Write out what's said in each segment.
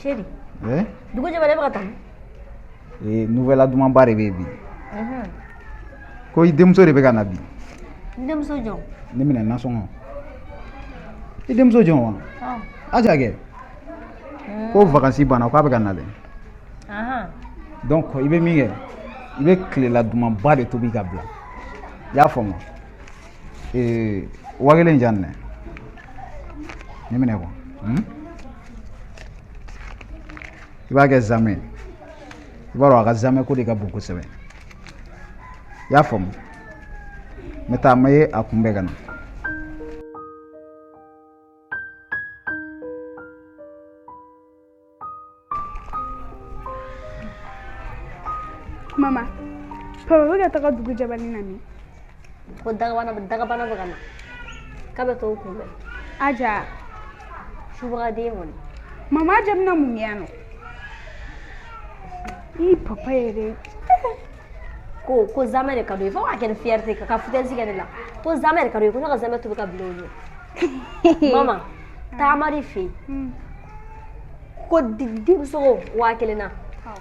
Chéri. Eh? Dugu jɛbalen bɛ ka taa. Ee, nouvelle dumanba de bɛ yen bi. Ko i denmuso de bɛ ka na bi. N denmuso jɔn? Ne minɛ nasɔngɔ. I denmuso jɔn wa? Aja kɛ. Ko vacances banna k'a bɛ ka na dɛ. Donc i bɛ min kɛ, i bɛ tilela dumanba de tobi ka bila. I y'a faamu? Ee, 5000 in jan dɛ. Ne minɛ quoi. I b'a kɛ zamɛ ye. I b'a dɔn a ka zamɛ ko de ka bon kosɛbɛ. I y'a faamu? N bɛ taa n bɛ a kunbɛn ka na. Mama, papa bɛ ka taga dugu jabali na min? Ko dagabana dagabana bɛ ka na. K'a bɛ t'o kunbɛn. Aja. Subagaden kɔni. Mama, Aja bɛna mun kɛ yan nɔ? I papa yɛrɛ. Ko zamɛ de ka d'o ye fo k'a kɛ ni fierté ka foutaise kɛ ne la. Ko zamɛ de ka d'o ye ko ne ka zamɛ tobi ka bila o ɲɛ. Mama, taama de fɛ yen. Ko denmuso ko 5000 na.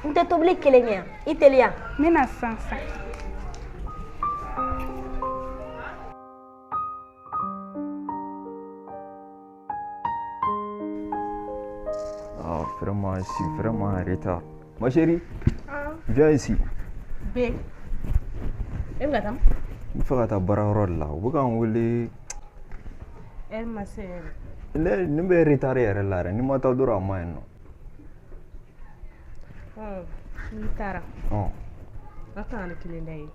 N tɛ tobili kelen kɛ yan. I teliya. N bɛna sisan sisan. Ah, vraiment, je suis vraiment en retard. Ma chérie, viens ici. B. E bɛ ka taa? N bɛ fɛ ka taa baarayɔrɔ de la. U bɛ ka n wele. Heure ma se yɛrɛ. Ne bɛ retard yɛrɛ la yɛrɛ. Ni ma taa dɔrɔn a ma ɲi nɔ. N'i taara. An kan ka ni kelen da ye.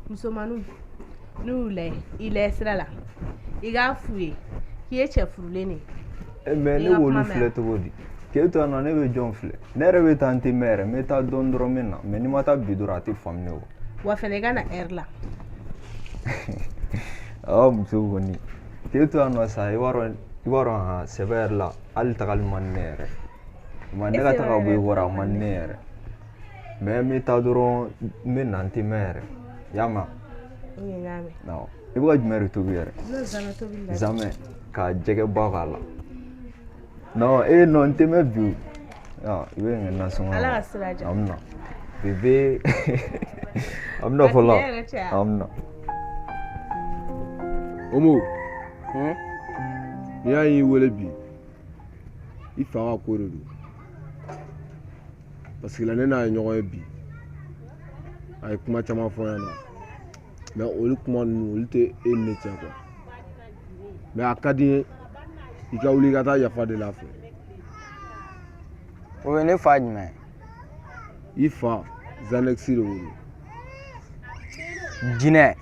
Musomaninw n'u y'u lajɛ i lajɛ sira la i k'a f'u ye k'i ye cɛ furulen de ye. Mais ne b'olu filɛ cogo di? K'e to yan nɔ, ne bɛ jɔn filɛ? Ne yɛrɛ bɛ taa n tɛ mɛn yɛrɛ, n bɛ taa dɔɔni dɔrɔn n bɛ na, mais ni ma taa bi dɔrɔn a tɛ faamu ne kɔ. Wa fɛnɛ i ka na heure la. Ɔ muso kɔni k'e to yan nɔ sa, i b'a dɔn han, sɛbɛ yɛrɛ la hali tagali man di ne yɛrɛ. Ma ne ka taga bɔ i kɔrɔ a man di ne yɛrɛ. Mais n bɛ taa dɔrɔn n bɛ na n tɛ mɛn yɛrɛ. I y'a mɛn? N y'a mɛn. Awɔ. I bɛ ka jumɛn de tobi yɛrɛ? Ne bɛ zamɛ tobi la. Zamɛ ka jɛgɛba k'a la. Non, eh non, n tɛ mɛn bi o. I bɛ n kɛ nasɔngɔ. Ala ka sira diya. An bɛ na. Bébé. An bɛ na fɔlɔ. An bɛ na. Omo. N'i y'a y'i wele bi, i fa ka ko de don. Parce que la ne n'a ye ɲɔgɔn ye bi, a ye kuma caman fɔ n ɲɛna, mais olu kuma ninnu olu tɛ e ni ne cɛ quoi. Mais a ka di n ye i ka wuli i ka taa yafa deli a fɛ. O ye ne fa jumɛn? I fa Zanɛkisi de wolo. Jinɛ,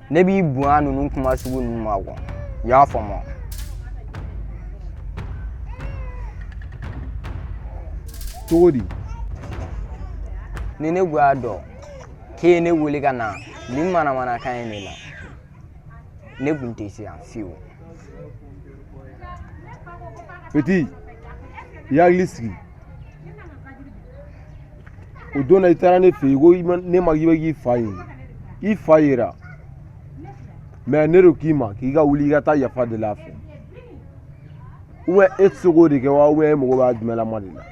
ne b'i bonya ninnu kuma sugu ninnu ma quoi. I y'a faamu? Cogo di? Ni ne kun y'a dɔn k'e ye ne wele ka na nin manamanakan in de la, ne kun tɛ se yan fiyewu. Petit, i hakili sigi. O don na i taara ne fɛ yen, i ko ne ma k'i bɛ k'i fa ɲini. I fa yera. Mais ne de k'i ma k'i ka wuli i ka taa yafa deli a fɛ. Ou bien e tɛ se k'o de kɛ wa, ou bien e mago b'a jumɛnlama de la?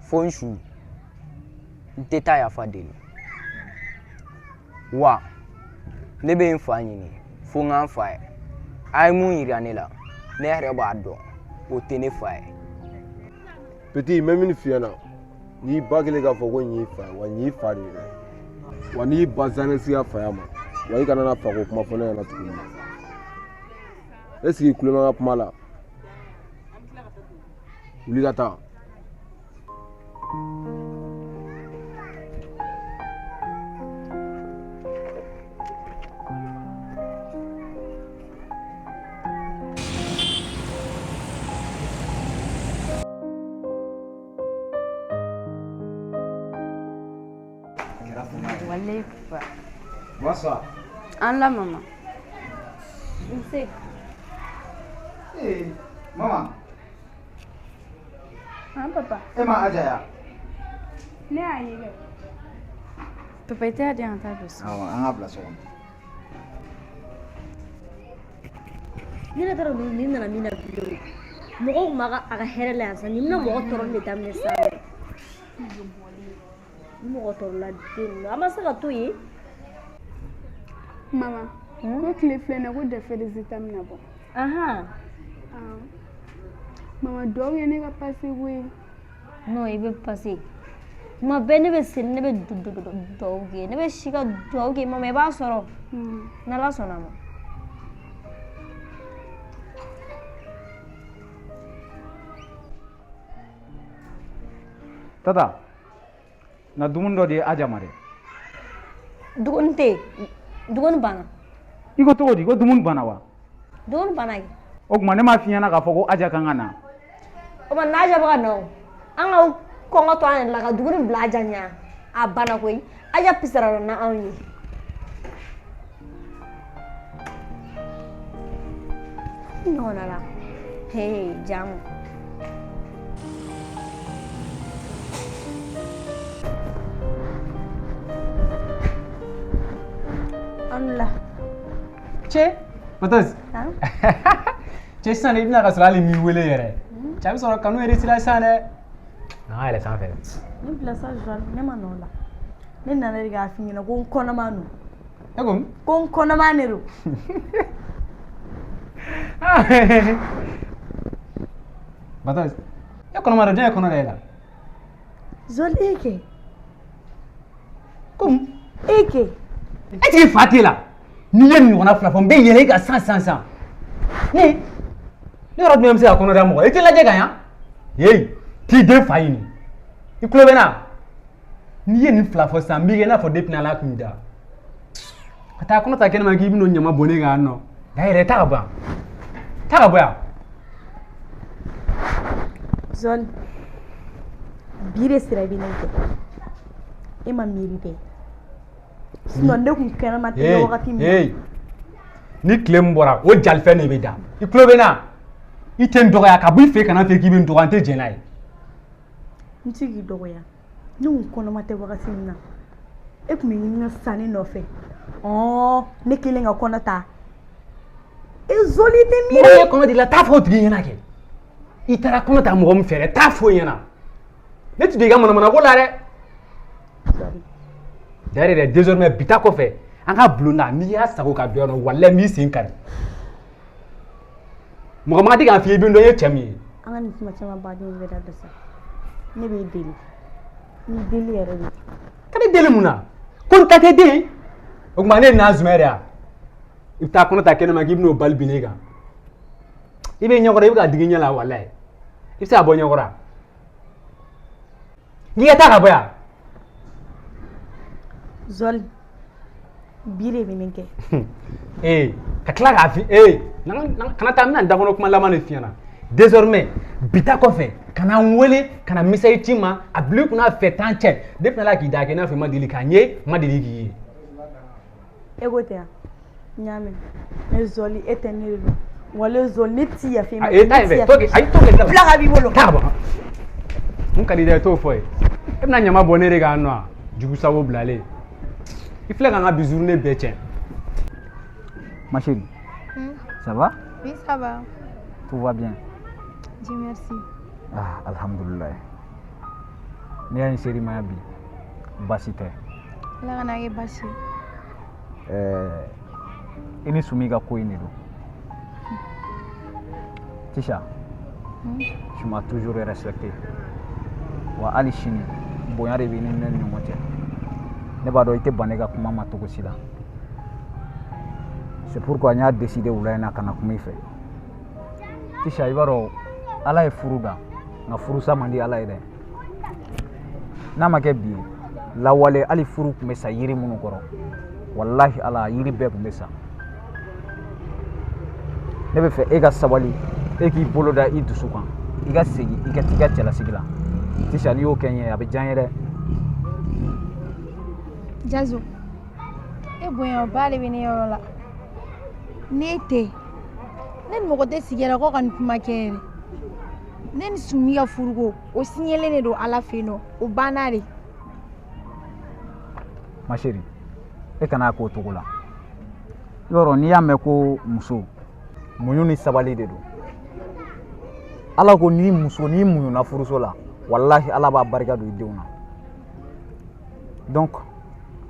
Fo n su, n tɛ taa yafa deli. Wa ne bɛ n fa ɲini fo n ka n fa ye. A ye mun yira ne la, ne yɛrɛ b'a dɔn o tɛ ne fa ye. Petit, n bɛ min f'i ɲɛna, n'i ba kɛlen k'a fɔ ko nin y'i fa ye, wa nin y'i fa de ye dɛ. Wa n'i ba Zanɛkisi ka faya ma, wa i kana na fako kuma fɔ ne ɲɛna tuguni. Est ce que i tulo bɛ n ka kuma la? Wuli ka taa. Walayi papa. Bonsoir. An la mama. Nse. Eh, mama. Han papa. E ma Aja ya? Ne y'a ye kɛ. Papa i tɛ a di yan ka taa don so. Awɔ, an k'a bila so kɔnɔ. Ne yɛrɛ t'a dɔn nin nana min na bilen o. Mɔgɔw tun b'a ka a ka hɛrɛ la yan sisan nin bɛna mɔgɔ tɔɔrɔli de daminɛ sisan dɛ. Ni mɔgɔ tɔɔrɔla den ninnu an ma se ka to yen. Mama, ko tile filɛ na ko DEF résultat bɛna bɔ. Ahan. Awɔ. Mama, duwawu kɛ ne ka passer koyi. Non, i bɛ passer. Tuma bɛɛ ne bɛ seli ne bɛ duwawu kɛ ne bɛ si ka duwawu kɛ mama i b'a sɔrɔ. N'Ala sɔnna a ma. Tata, na dumuni dɔ di Aja ma dɛ. Dumuni tɛ yen, dumuni banna. I ko cogo di ko dumuni banna wa? Dumuni banna kɛ. O tuma ne m'a f'i ɲɛna k'a fɔ ko Aja kan ka na. O tuma n'Aja bɛ ka na o, an ka kɔngɔ to an yɛrɛ la ka dumuni bila Aja ɲɛ a banna koyi Aja pisara na anw ye. Ɲɔgɔnna la hee jamu. An la. Cɛ Batɔsi. Cɛ sisan de i bɛna ka sɔrɔ hali m'i wele yɛrɛ. Cɛ a bɛ sɔrɔ kanu yɛrɛ sira sisan dɛ. An ka yɛlɛ sanfɛ. Ne bila sa Joël ne ma nɔ la. Ne nana de k'a f'i ɲɛna ko n kɔnɔma don. E ko mun? Ko n kɔnɔma de don. Batɔsi e kɔnɔma don jɔn ye kɔnɔ da e la? Joël e kɛ. Ko mun? E kɛ. E tigi fa t'e la. N'i ye nin ɲɔgɔnna fila fɔ n bɛ yɛlɛ i kan sisan sisan sisan. Ne yɔrɔ jumɛn bɛ se ka kɔnɔ da mɔgɔ ye? I t'i lajɛ ka ɲa. Heyi t'i den fa ɲini. I tulo bɛ n na? N'i ye nin fila fɔ sisan n b'i kɛ i n'a fɔ depuis n'Ala tun da. Ka taa kɔnɔ ta kɛnɛma k'i bɛn'o ɲama bɔn ne kan yan nɔ. Da yɛrɛ taa ka bɔ yan. Taa ka bɔ yan. Joël bi de sera i bɛ ne kɛ. E ma miiri dɛ. Sinon ne kun kɛnɛma tɛ wagati min. Hey, ni tile min bɔra o jalifɛn de bɛ da. I tulo bɛ n na? I tɛ n dɔgɔya ka bɔ i fɛ ka na n fɛ k'i bɛ n dɔgɔya n tɛ jɛn n'a ye. N ti k'i dɔgɔya. Ne kun kɔnɔma tɛ wagati min na. E kun bɛ ɲini ka sa ne nɔfɛ. Ɔɔ ne kelen ka kɔnɔ ta. E Zoli i tɛ miiri. Mɔgɔ ye kɔnɔ d'i la taa fɔ o tigi ɲɛna kɛ. I taara kɔnɔ ta mɔgɔ min fɛ dɛ taa fɔ o ɲɛna. Ne ti don i ka manamanako la dɛ. D'ailleurs yɛrɛ désormais bi ta kɔfɛ an ka bulonda n'i y'a sago ka don yan nɔ walayi n b'i sen kari. Mɔgɔ man kan tɛ k'a f'i ye i bɛ n dɔn i ye cɛ min ye. An ka nin kuma caman baden bɛɛ dabila sa. Ne b'i deli. N b'i deli yɛrɛ de. Ka ne deli mun na? Ko n ta tɛ den. O tuma ne ye na jumɛn de ye? I bɛ taa kɔnɔ ta kɛnɛma k'i bɛn'o bali bin ne kan. I bɛ ɲɛkɔrɔ i bɛ ka digi n ɲɛ la walayi. I bɛ se ka bɔ ɲɛkɔrɔ wa? N'i ka taa ka bɔ yan. Zɔli bi de bɛ nin kɛ. Ee ka tila k'a fi ee kana taa n bɛna n dakɔnɔ kuma laban de f'i ɲɛna désormais bi ta kɔfɛ kana n wele kana message ci n ma a bila i kunna fɛ t'an cɛ depuis Ala k'i da kɛ i n'a fɔ i ma deli k'a n ye n ma deli k'i ye. E ko ten wa? N y'a mɛn mais Zɔli e tɛ ne de don wale Zɔli ne ti yafa i ma. Ayi taa yen fɛ to ayi to kɛ bila ka b'i bolo. Taa ka bɔ mun ka di dɛ t'o fɔ ye e bɛna ɲama bɔ ne de kan nɔ jugu sago bilalen i filɛ ka n ka bi journée bɛɛ tiɲɛ. Ma chérie, ça va? Oui, ça va. Tout va bien? Dieu merci. Ah, alhamdoulilah. Ne y'a ser'i ma bi baasi tɛ. Ala kana kɛ baasi ye. Ɛɛ i ni Sumi ka ko in de don. Tisha, tu m'as toujours respecté. Wa hali sini bonya de b'i ni ne ni ɲɔgɔn cɛ. Ne b'a dɔn i tɛ ban ne ka kuma ma cogo si la. C'est pourquoi n y'a décidé wula in na ka na kuma i fɛ. Tisha, i b'a dɔn Ala ye furu da nka furusa man di Ala ye dɛ. N'a ma kɛ bi ye lawale hali furu tun bɛ sa yiri minnu kɔrɔ walahi Ala yiri bɛɛ tun bɛ sa. Ne bɛ fɛ e ka sabali e k'i bolo da i dusu kan i ka segin i ka t'i ka cɛlasigi la. Tisha n'i y'o kɛ n ye a bɛ diya n ye dɛ. Jazo, e bonyaba de bɛ ne yɔrɔ la. Ne tɛ. Ne ni mɔgɔ tɛ sigi yɛrɛ ko ka nin kuma kɛ yɛrɛ. Ne ni Sumi ka furuko o siɲɛlen de don Ala fɛ yen nɔ o banna de. Ma chérie, e kana k'o cogo la. I b'a dɔn n'i y'a mɛn ko muso muɲu ni sabali de don. Ala ko n'i muso n'i muɲuna furuso la, walahi Ala b'a barika don i denw na. Donc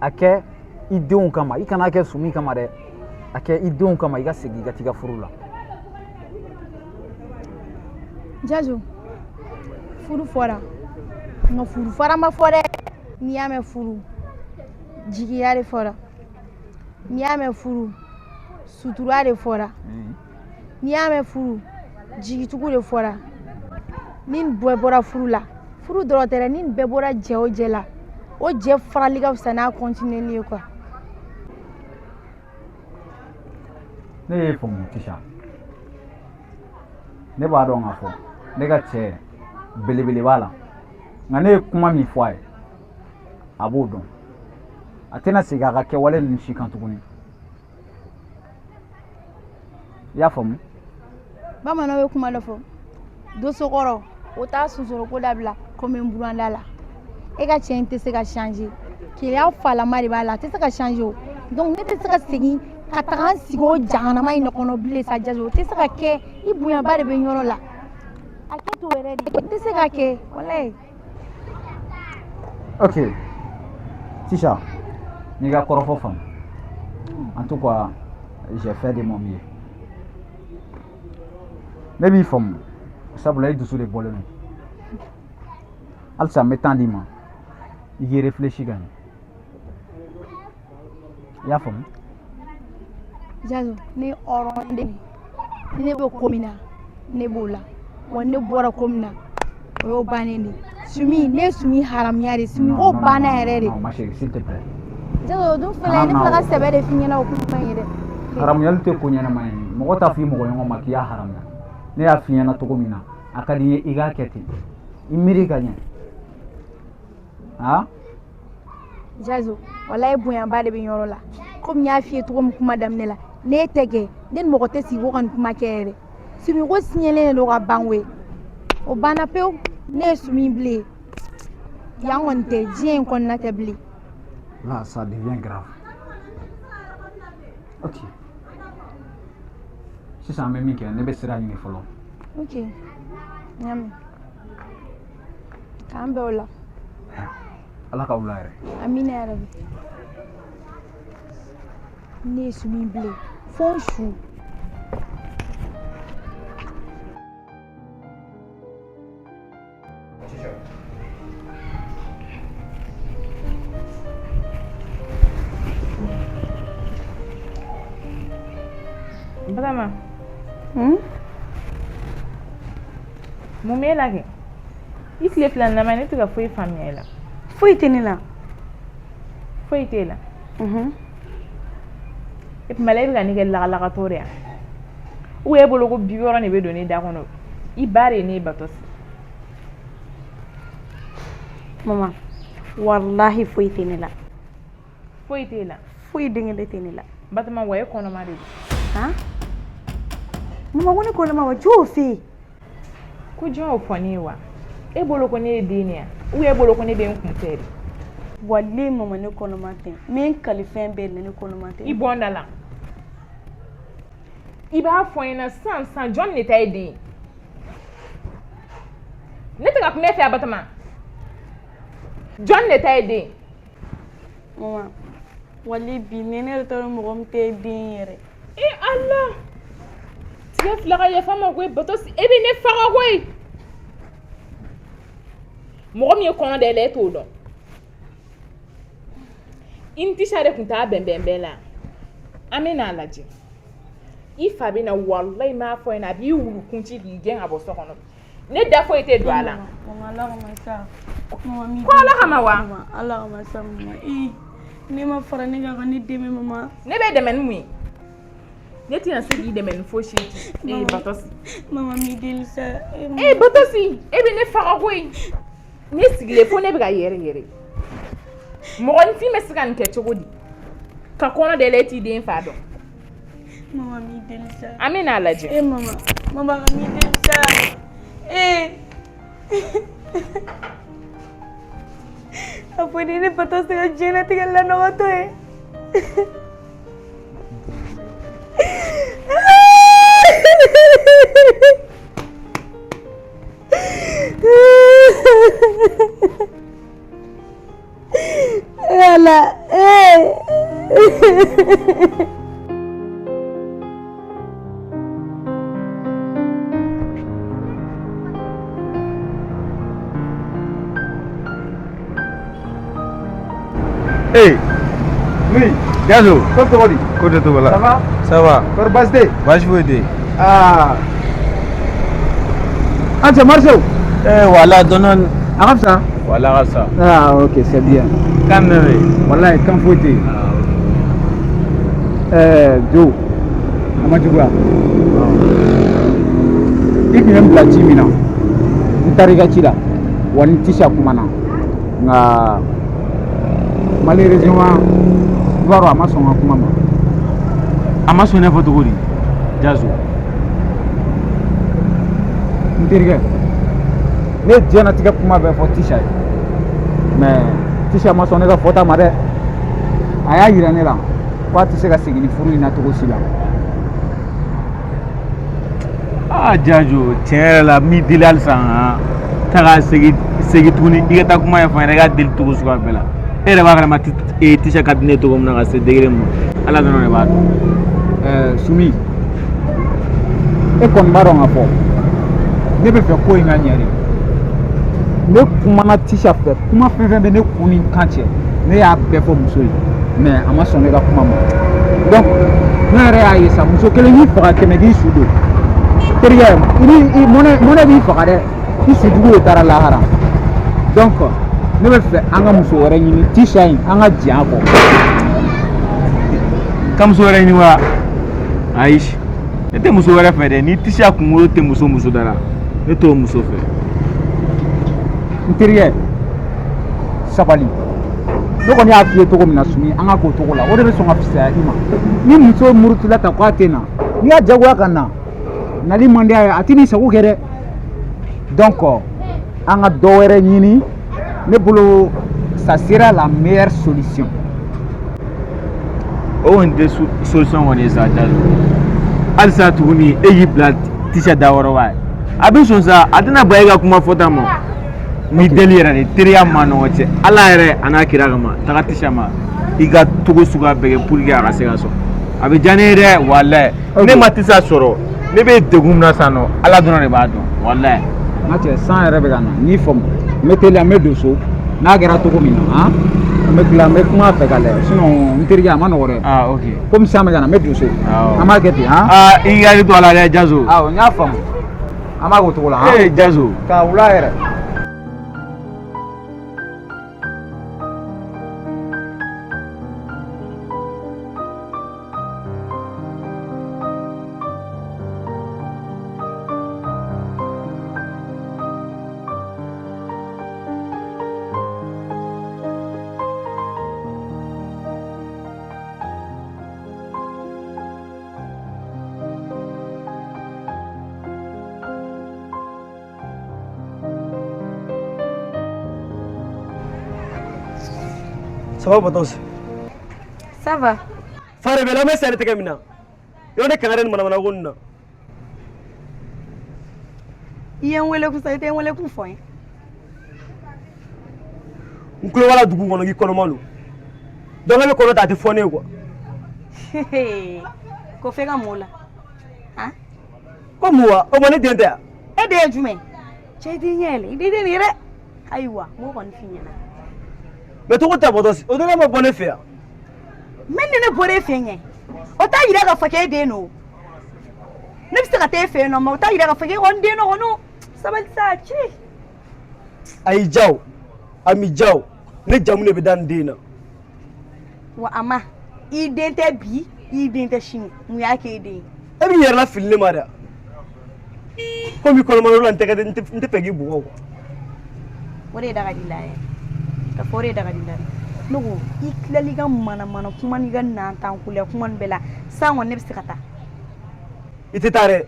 a kɛ i denw kama, i kana kɛ Sumi kama dɛ, a kɛ i denw kama, i ka segin i ka t'i ka furu la. Jazo, furu fɔra, nka furu fara ma fɔ dɛ. N'i y'a mɛn furu, jigiya de fɔra. N'i y'a mɛn furu, sutura de fɔra. N'i y'a mɛn furu, jigitugu de fɔra. Ni nin bɛɛ bɔra furu la, furu dɔrɔn tɛ dɛ, ni nin bɛɛ bɔra jɛ o jɛ la, o jɛ farali ka fisa n'a continueli ye quoi. Ne y'e faamu Tisa. Ne b'a dɔn k'a fɔ ne ka cɛ belebele b'a la, nka ne ye kuma min fɔ a ye, a b'o dɔn. A tɛna segin a ka kɛwale ninnu si kan tuguni. I y'a faamu? Bamananw ye kuma dɔ fɔ, dosokɔrɔ o t'a sonsoroko dabila ko n bɛ n buranda la. E ka cɛ in tɛ se ka changer, keleya falama de b'a la, a tɛ se ka changer o. Donc ne tɛ se ka segin ka taga n sigi o jahanama in de kɔnɔ bilen sa Jazo, o tɛ se ka kɛ. I bonyaba de bɛ n yɔrɔ la, a kɛ to yɛrɛ de, o tɛ se ka kɛ walayi. Ok Tisa, n y'i ka kɔrɔfɔ faamu. En tout cas, j'ai fait de mon mieux. Ne b'i faamu, sabula i dusu de bɔlen don. Halisa n bɛ temps d'i ma, i k'i réfléchi ka ɲɛ. I y'a faamu? Jazo, ne ye hɔrɔn de ye. Ni ne bɛ ko min na, ne b'o la. Wa ne bɔra ko min na, o y'o bannen de ye. Sumi, ne ye Sumi haramuya de. Sumi ko banna yɛrɛ de. Non, ma chérie, s'il te plaît. Jazo, o dun filɛ, ne filɛ ka sɛbɛ de f'i ɲɛna, o kuma in ye dɛ. Haramuyali tɛ ko ɲɛnama ye. Mɔgɔ t'a fɔ i mɔgɔ ɲɔgɔn ma k'i y'a haramuya. Ne y'a f'i ɲɛna cogo min na, a ka di n ye i k'a kɛ ten. I miiri ka ɲɛ. Ah? Jazo, walayi bonyaba de bɛ yɔrɔ la. Komi n y'a f'i ye cogo min kuma daminɛ la, ne tɛ kɛ, ne ni mɔgɔ tɛ sigi ko ka nin kuma kɛ yɛrɛ. Sumi ko siɲɛlen de don ka ban koyi. O banna pewu, ne ye Sumi bilen. Yan kɔni tɛ, diɲɛ in kɔnɔna tɛ bilen. Là, ça devient grave. Ok. Sisan an bɛ min kɛ, ne bɛ sira ɲini fɔlɔ. Ok, n y'a mɛn. K'an bɛn o la. Ala ka wula yɛrɛ. Amina yarabi. Ne ye Sumi bilen fo n su. Batama. Mun b'e la kɛ? I tile fila nin ne tɛ ka foyi faamuya i la. Foyi tɛ ne la. Foyi t'e la. E tuma la e bɛ ka ne kɛ lagalakatɔ de ya? Ou e bolo ko biberon de bɛ don ne da kɔnɔ? I ba de ye ne ye Batɔsi. Mama, walahi foyi tɛ ne la. Foyi t'e la. Foyi den kelen tɛ ne la. Batama, wa e kɔnɔma de don. Han? Mama, ko ne kɔnɔma wa? Jɔn y'o f'e ye? Ko jɔn y'o fɔ ne ye wa? E bolo ko ne ye den de ya? Ou e bolo ko ne bɛ n kun fɛ de? Walahi mama, ne kɔnɔma tɛ. N bɛ n kali fɛn bɛɛ la, ne kɔnɔma tɛ. I bɔ n da la. I b'a fɔ n ɲɛna sisan sisan, jɔn de ta ye den ye? Ne tɛ ka kuma e fɛ a Batama. Jɔn de ta ye den ye? Mama, walahi bi ne yɛrɛ t'a dɔn mɔgɔ min ta ye den yɛrɛ. E Ala! Tigɛ fila ka yafa n ma koyi Batɔsi, e bɛ ne faga koyi. Mɔgɔ min ye kɔnɔ da i la, e t'o dɔn. I ni Tisa de tun t'a bɛnbɛn bɛɛ la. An bɛ n'a lajɛ. I fa bɛ na, walayi n b'a fɔ ɲɛna, a b'i wulu kunci k'i gɛn ka bɔ so kɔnɔ. Ne da foyi tɛ don a la. Mama, Ala kama sa. Mama, Ko Ala kama wa? Mama, Ala kama sa mama. Ee, ne ma fara ne kan ka ne dɛmɛ mama. Ne bɛ dɛmɛ ni mun ye? Ne tɛna se k'i dɛmɛ ni fosi ye. Ee Batɔsi. Mama, n b'i deli sa. Ee Batɔsi, e bɛ ne faga koyi. Ne sigilen fo ne bɛ ka yɛrɛ yɛrɛ. Mɔgɔninfin bɛ se ka nin kɛ cogo di? Ka kɔnɔ da i la, e t'i den fa dɔn. Mama, n b'i deli sa. An bɛ n'a lajɛ. Ee mama, mama ka n b'i deli sa. Ee. A fɔ ni ne Batɔsi ka diɲɛlatigɛ lanɔgɔtɔ ye. Hey, oui, Diazo. Ko cogo di? Ko tɛ togo la. Ça va? Ça va. Kɔri baasi tɛ yen? Baasi foyi tɛ yen. Aa. An cɛ marché o. Eh wala dɔɔni. A ka fisa? Wala a ka fisa. Ah ok, c'est bien. Kan jumɛn bɛ yen? Walayi kan foyi tɛ yen. Ɛɛ Jo, a ma juguya. I tun ye n bila ci min na, n taara i ka ci la, wa n ni Tisa kumana. Nka malheureusement i b'a dɔn a ma sɔn n ka kuma ma. A ma sɔn ne fɔ cogo di? Jazo. N terikɛ, ne ye diɲɛlatigɛ kuma bɛɛ fɔ Tisa ye, mais Tisa ma sɔn ne ka fɔta ma dɛ. A y'a yira ne la k'a tɛ se ka segin ni furu in na cogo si la. Aa Jajo, tiɲɛ yɛrɛ la n b'i deli halisa han. Taga segin segin tuguni i ka taa kuma ɲɛfɔ a ɲɛna i k'a deli cogo suguya bɛɛ la. E yɛrɛ b'a kalama Tisa ka di ne ye cogo min na ka se degré min ma. Ala dɔrɔn de b'a dɔn. Ɛɛ Sumi, e kɔni b'a dɔn k'a fɔ ne bɛ fɛ ko in ka ɲɛ de. Ne kumana Tisa fɛ, kuma fɛn fɛn bɛ ne kun ni n kan cɛ, ne y'a bɛɛ fɔ muso ye, mais a ma sɔn ne ka kuma ma. Donc ne yɛrɛ y'a ye sa, muso kelen k'i faga kɛmɛ k'i su don. Terikɛ, i ni i mɔnɛ mɔnɛ b'i faga dɛ, i sujugu de taara lahara. Donc ne bɛ fɛ an ka muso wɛrɛ ɲini, Tisa in an ka jɛn a kɔ. Ka muso wɛrɛ ɲini wa? Ayi, ne tɛ muso wɛrɛ fɛ dɛ. Ni Tisa kunkolo tɛ muso muso da la, ne t'o muso fɛ. N terikɛ, sabali. Ne kɔni y'a f'i ye cogo min na Sumi, an ka k'o cogo la, o de bɛ sɔn ka fisaya i ma. Ni muso murutila ta k'a tɛ na, n'i y'a jagoya ka na, nali man di a ye, a tɛ n'i sago kɛ dɛ. Donc an ka dɔ wɛrɛ ɲini, ne bolo ça sera la meilleure solution. O kɔni tɛ solution kɔni ye sa Jazo. Halisa tuguni e y'i bila Tisa da yɔrɔ wa? A bɛ sɔn sa, a tɛna ban e ka kuma fɔta ma. Ni deli yɛrɛ de teriya ma nɔgɔ cɛ, Ala yɛrɛ a n'a kira kama, taga Tisa ma, i ka cogo suguya bɛɛ kɛ pour que a ka se ka sɔn. A bɛ diya ne ye dɛ, walayi. Ne ma Tisa sɔrɔ, ne bɛ degun min na sisan nɔ, Ala dɔrɔn de b'a dɔn, walayi. N ka cɛ, san yɛrɛ bɛ ka na, n'i faamu, n bɛ teliya, n bɛ don so, n'a kɛra cogo min na, han, n bɛ tila, n bɛ kuma a fɛ ka lajɛ, sinon n terikɛ a ma nɔgɔ dɛ. Ah ok. Komi san bɛ ka na, n bɛ don so. Awɔ. An b'a kɛ ten, han. Ah, i hakili to a la dɛ, Jazo. Awɔ, n y'a faamu. An b'a k'o cogo la, han. Ee Jazo. Ka wula yɛrɛ. Ça va Batos? Ça va. Fare bɛ la bɛ sari tɛgɛ min na. Yɔrɔ ne kangari ni manamana ko ninnu na. I ye n wele kun sa, i tɛ n wele kun fɔ n ye. N tulo b'a la dugu kɔnɔ k'i kɔnɔma don. Donc e bɛ kɔnɔ ta a tɛ fɔ ne ye quoi. Ko f'e ka mun o la? Han? Ko mun wa? O ma ne den tɛ yan. E den ye jumɛn ye? Cɛ i t'i ɲɛ yɛlɛ, i t'i den nin ye dɛ. Ayiwa, n b'o kɔni f'i ɲɛna. Mais cogo tɛ Batos, o don ne ma bɔ ne fɛ yan. Mais ni ne bɔra e fɛ yen, o t'a yira k'a fɔ k'e den don. Ne bɛ se ka taa e fɛ yen nɔ, mais o t'a yira k'a fɔ k'e kɔni den don kɔni. Sabali sa, ci. Ayi Jaw, Ami Jaw, ne jamu de bɛ da nin den in na. Wa a ma, i den tɛ bi, i den tɛ sini, mun y'a k'e den ye? E b'i yɛrɛ lafili ne ma dɛ. Komi kɔnɔma la n tɛ fɛ k'i bugɔ quoi. O de ye da ka di la ye. Ka fɔ o de ye da ka di la ye. Ne ko i tilali ka manamana kuma n'i ka nantankuya kuma nin bɛɛ la, sisan kɔni ne bɛ se ka taa. I tɛ taa dɛ.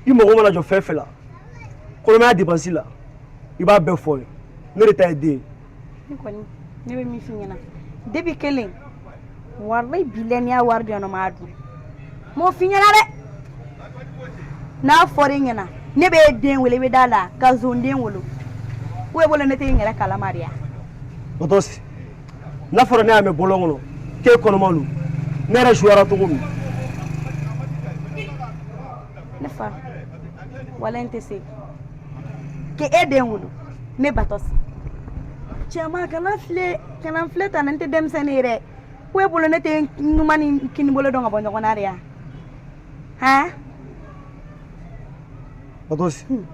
I mago mana jɔ fɛn fɛn la, kɔnɔmaya dépense la, i b'a bɛɛ fɔ n ye. Ne de ta ye den ye. Ne kɔni, ne bɛ min f'i ɲɛna, depuis kelen, walayi bilayi n'i y'a wari di yan nɔ, n b'a dun. N m'o f'i ɲɛna dɛ. N'a fɔra e ɲɛna, ne bɛ e den wele, i bɛ da la ka zonden wolo. Ou e bolo ne tɛ n yɛrɛ kalama de ya? Batos, n'a fɔra ne y'a mɛn bɔlɔn kɔnɔ k'e kɔnɔma don, Ne yɛrɛ suyara cogo min. Ne fa, walayi n tɛ se k'e den wolo. Ne batɔsi, cɛman, kana filɛ, kana n filɛ tan. N tɛ denmisɛnnin ye dɛ. Ko e bolo ne tɛ numan ni kini bolo dɔn ka bɔ ɲɔgɔn na de ya? Han? Batɔsi, n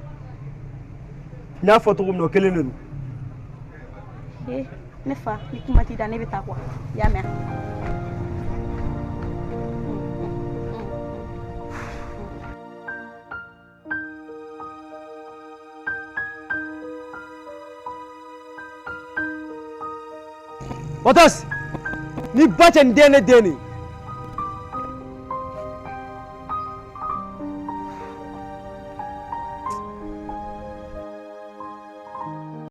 y'a fɔ cogo min na, o kelen de don. Ee, ne fa, ni kuma t'i da, ne bɛ taa quoi, i y'a mɛn? Batɔsi, ni ba cɛ nin den, ne den de.